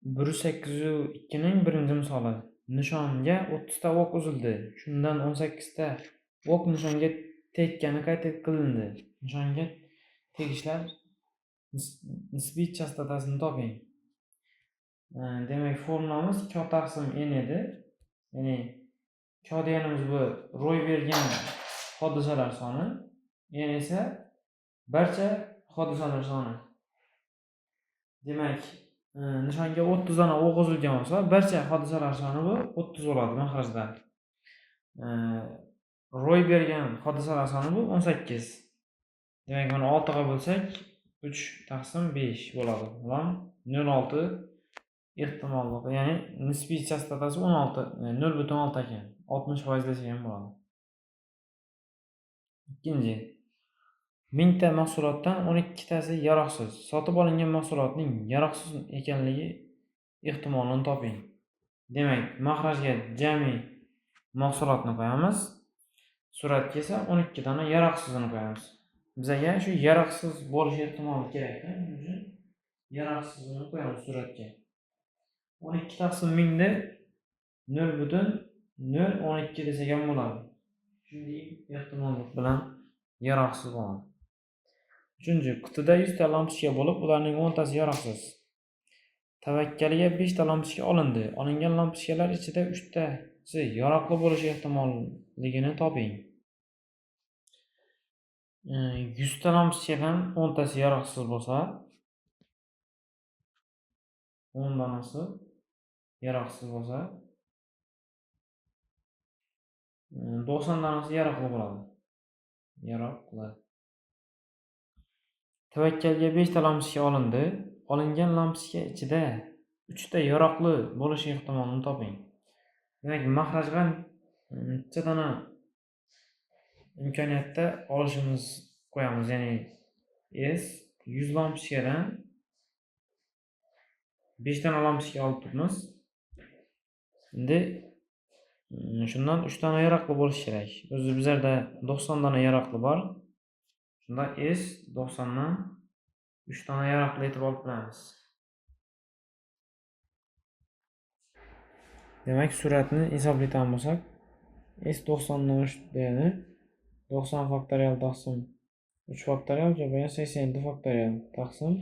182 ning birinchi misoli. Nishonga 30 ta o'q uzildi. Shundan 18 ta o'q nishonga tekkani qayd qilindi. Nishonga tegishlar nisbiy chastotasini toping. Demak, formulamiz K taqsim N edi. Ya'ni K deganimiz bu ro'y bergan hodisalar soni, N esa barcha hodisalar soni. Demak, nishonga 30 dona o'q uzilgan bo'lsa, barcha hodisalar soni bu 30 bo'ladi mahrajda. Ro'y bergan hodisalar soni bu 18. Demak, buni 6 ga bo'lsak, 3 taqsim 5 bo'ladi. Bilan 0.6 ehtimolligi, ya'ni nisbiy chastotasi 16, 0.6 ekan. 60% desak ham bo'ladi. Ikkinchi, 1000 ta mahsulotdan 12 tasi yaroqsiz. Sotib olingan mahsulotning yaroqsiz ekanligi ehtimolini toping. Demak, mahrajga jami mahsulotni qo'yamiz. Suratga esa 12 dona yaroqsizini qo'yamiz. Bizaga shu yaroqsiz bo'lish ehtimoli kerak-da, shuning uchun yaroqsizini qo'yamiz suratga. 12 taqsim 1000 ni 0.012 desak ham bo'ladi. Shunday ehtimollik bilan yaroqsiz bo'ladi. Uchinchi, qutida 100 ta lampochka bo'lib, ularning 10 tasi yaroqsiz. Tavakkaliga 5 ta lampochka olindi. Olingan lampochkalar ichida 3 tasi yaroqli bo'lishi ehtimolligini toping. 100 ta lampochkadan 10 tasi yaroqsiz bo'lsa, 10 donasi yaroqsiz bo'lsa, 90 donasi yaroqli bo'ladi. Yaroqli. Tavakkalga 5 ta lampochka olindi. Olingan lampochka ichida 3 ta yaroqli bo'lishi ehtimolini toping. Demak, mahrajga necha dona imkoniyatda olishimiz qo'yamiz. Ya'ni S 100 lampochkadan 5 dona lampochka olib turibmiz. Endi shundan 3 dona yaroqli bo'lishi kerak. O'zi bizlarda 90 dona yaroqli bor. Shunda S 90 dan 3 dona yaroqli etib olib qo'yamiz. Demak, suratni hisoblaydigan bo'lsak, S 90 dan 3 degani 90 faktorial taqsim 3 faktorial ko'paygan 87 faktorial taqsim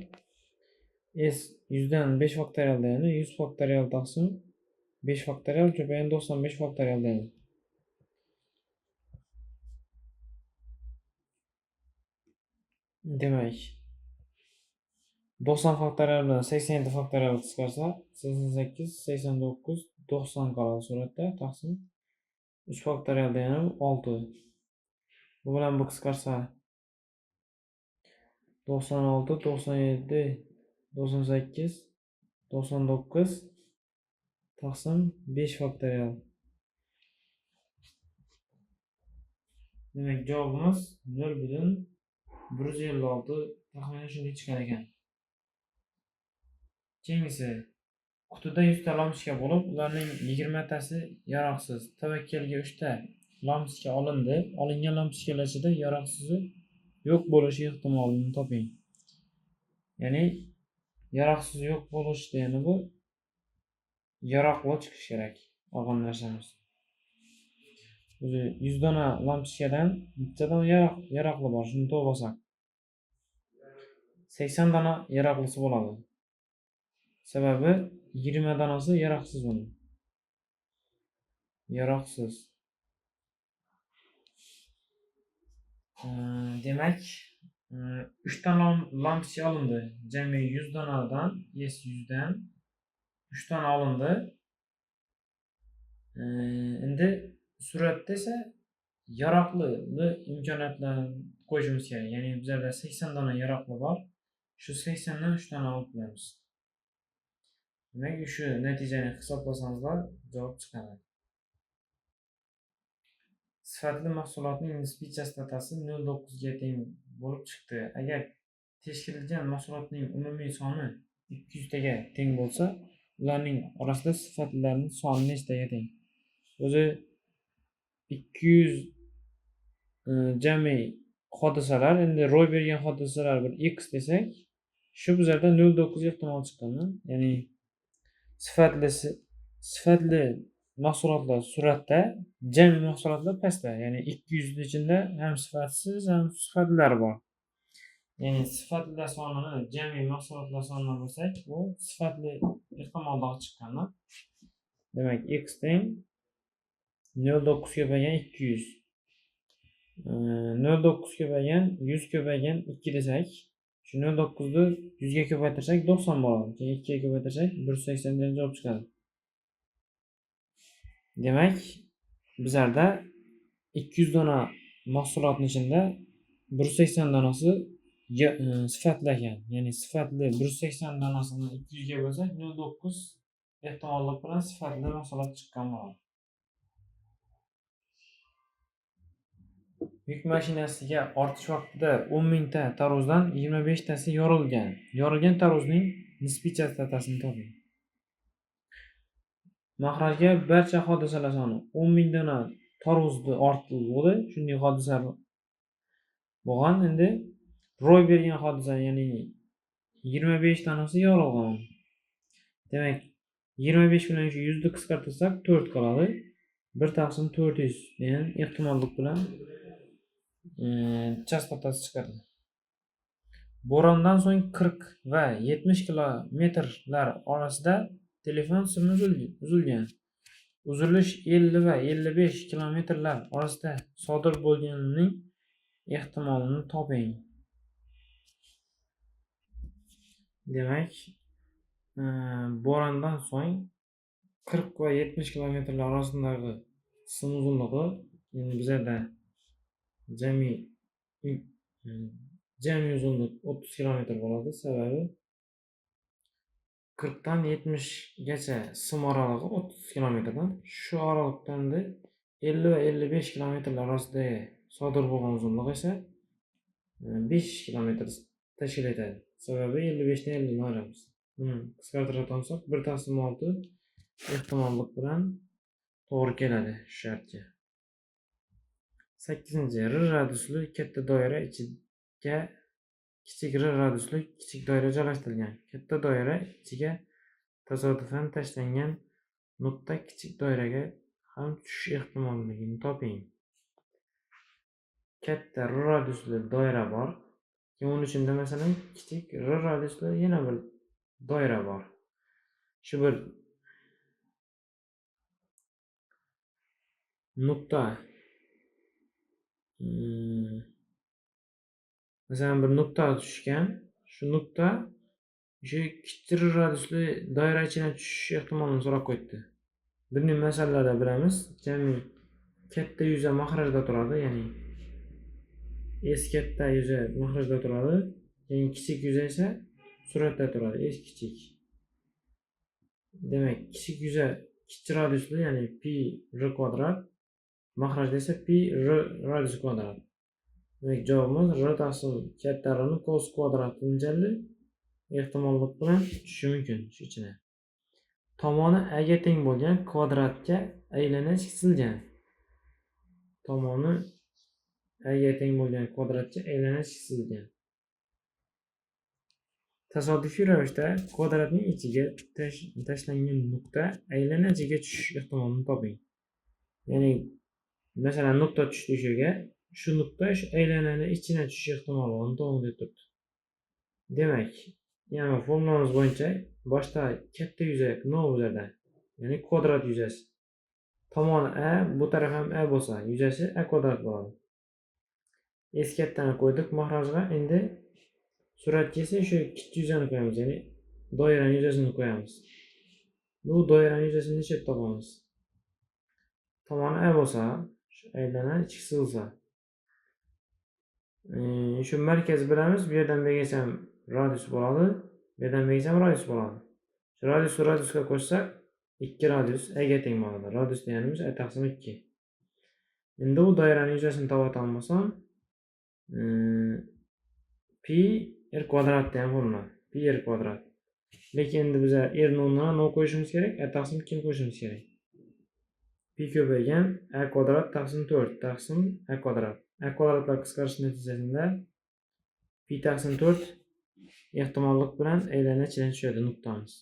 S 100 dan 5 faktorial degani 100 faktorial taqsim 5 faktorial ko'paygan 95 faktorial degani. Demak, 90 faktorial bilan 87 faktorial qisqarsa, 88, 89, 90 qoladi suratda taqsim 3 faktorial degani 6. Bu bilan bu qisqarsa 96, 97, 98, 99 taqsim 5 faktorial. Demak, javobimiz 0.156 taxminan shunday chiqqan ekan. Keyingisi, qutida 100 ta lampochka bo'lib, ularning 20 tasi yaroqsiz. Tavakkalga 3 ta lampochka olindi. Olingan lampochkalar ichida yaroqsizi yo'q bo'lishi ehtimolini toping. Ya'ni yaroqsiz yo'q bo'lish degani bu yaroqli chiqishi kerak olgan narsamiz. O'zi 100 dona lampochkadan necha dona yaroqli bor, shuni to'g'rilasak 80 dona yaroqlisi bo'ladi. Sababi 20 donasi yaroqsiz buni. Yaroqsiz. Demak, 3 ta lampochka olindi. Jami 100 donadan, S 100 dan 3 dona olindi. Endi suratda esa yaroqli imkoniyatlarni qo'yishimiz kerak. Ya'ni bizlarda 80 dona yaroqli bor. Shu 80 dan 3 dona olib qo'yamiz. Demak, shu natijani hisoblasangizlar javob chiqadi. Sifatli mahsulotning nisbiy chastotasi 0.9 ga teng bo'lib chiqdi. Agar tekshirilgan mahsulotning umumiy soni 200 taga teng bo'lsa, ularning orasida sifatlilarning soni nechtaga teng? O'zi 200 jami hodisalar, endi ro'y bergan hodisalar bir x desak, shu bizlarda 0.9 ehtimol chiqqanmi? Ya'ni Sifatli mahsulotlar suratda, jami mahsulotlar pastda. Ya'ni 200 ning ichida ham sifatsiz, ham sifatlilar bor. Ya'ni sifatlilar sonini jami mahsulotlar sonidan bo'lsak, bu sifatli ehtimolda chiqqanda. Demak, x teng 0.9 ko'paygan 200. 0.9 ko'paygan 100 ko'paygan 2 desak, shu 0.9 ni 100 ga ko'paytirsak 90 bo'ladi. Keyin 2 ga ko'paytirsak 180 degan javob chiqadi. Demak, bizlarda 200 dona mahsulotning ichida 180 donasi sifatli ekan. Ya'ni sifatli 180 donasini 200 ga bo'lsak, 0.9 ehtimollik bilan sifatli mahsulot chiqqan bo'ladi. Yuk mashinasiga ortish vaqtida 10 mingta tarvuzdan 25 tasi yorilgan. Yorilgan tarvuzning nisbiy chastotasini toping. Mahrajga barcha hodisalar soni 10 ming dona tarvuzni ortildi. Shunday hodisa bo'lgan. Endi ro'y bergan hodisa, ya'ni 25 donasi yorilgan. Demak, 25 bilan shu 100 ni qisqartirsak 4 qoladi. 1 taqsim 400 degan ehtimollik bilan chastotasi chiqadi. Bo'rondan so'ng 40 va 70 kilometrlar orasida telefon simi uzilgan. Uzilish 50 va 55 kilometrlar orasida sodir bo'lganining ehtimolini toping. Demak, bo'rondan so'ng 40 va 70 kilometrlar orasidagi sim uzunligi, ya'ni bizada jami uzunlik 30 kilometr bo'ladi. Sababi 40 dan 70 gacha sim oralig'i 30 kilometrdan. Shu oraliqdan 50 va 55 kilometrlar orasida sodir bo'lgan uzunlik esa 5 kilometr tashkil etadi. Sababi 55 dan 50 ni olamiz. Buni qisqartiradigan bo'lsak 1/6 ehtimollik bilan to'g'ri keladi shu shartga. 8. R radiusli katta doira ichiga kichik R radiusli kichik doira joylashtirilgan. Katta doira ichiga tasodifan tashlangan nuqta kichik doiraga ham tushish ehtimolligini toping. Katta R radiusli doira bor. Keyin uning ichida masalan kichik R radiusli yana bir doira bor. Shu bir nuqta, masalan bir nuqta tushgan, shu nuqta o'sha kichik radiusli doira ichidan tushish ehtimolini so'rab qo'yibdi. Bunday masalalarda bilamiz, jami katta yuza mahrajda turadi, ya'ni S katta yuza mahrajda turadi, keyin kichik yuza esa suratda turadi, S kichik. Demak, kichik yuza kichik radiusli, ya'ni pi r kvadrat, mahrajda esa pi r radius kvadrat. Demak, javobimiz r taqsim katta r ni cos kvadratinchalik ehtimollik bilan tushishi mumkin shu ichine. Tomoni a ga teng bo'lgan kvadratga aylana chizilgan. Tomoni a ga teng bo'lgan kvadratga aylana chizilgan. Tasodifiy ravishda kvadratning ichiga tashlangan nuqta aylana ichiga tushish ehtimolini toping. Ya'ni masalan nuqta tushdi shu yerga, shu nuqta shu aylanani ichidan tushish ehtimolini toping deb turibdi. Demak, ya'ni formulamiz bo'yicha boshda katta yuza nima bu yerda? Ya'ni kvadrat yuzasi. Tomoni a, bu taraf ham a bo'lsa, yuzasi a kvadrat bo'ladi. S kattani qo'ydik mahrajga, endi suratga esa shu kichik yuzani qo'yamiz, ya'ni doiraning yuzasini qo'yamiz. Bu doiraning yuzasini necha topamiz? Tomoni a bo'lsa, shu aylana ichki chizilsa. Shu markaz bilamiz, bu yerdan bu yergacha radius bo'ladi, bu yerdan bu yergacha radius bo'ladi. Shu radius radiusga qo'shsak, 2 radius a ga teng bo'ladi. Radius deganimiz a taqsim 2. Endi u doiraning yuzasini topadigan bo'lsam, pi r kvadrat degan formula. Pi r kvadrat. Lekin endi biz r ni o'rniga nima qo'yishimiz kerak? A taqsim 2 ni qo'yishimiz kerak. Pi ko'paygan a kvadrat taqsim 4 taqsim a kvadrat. A kvadratlar qisqarish natijasida pi taqsim 4 ehtimollik bilan aylana ichidan tushadi nuqtamiz.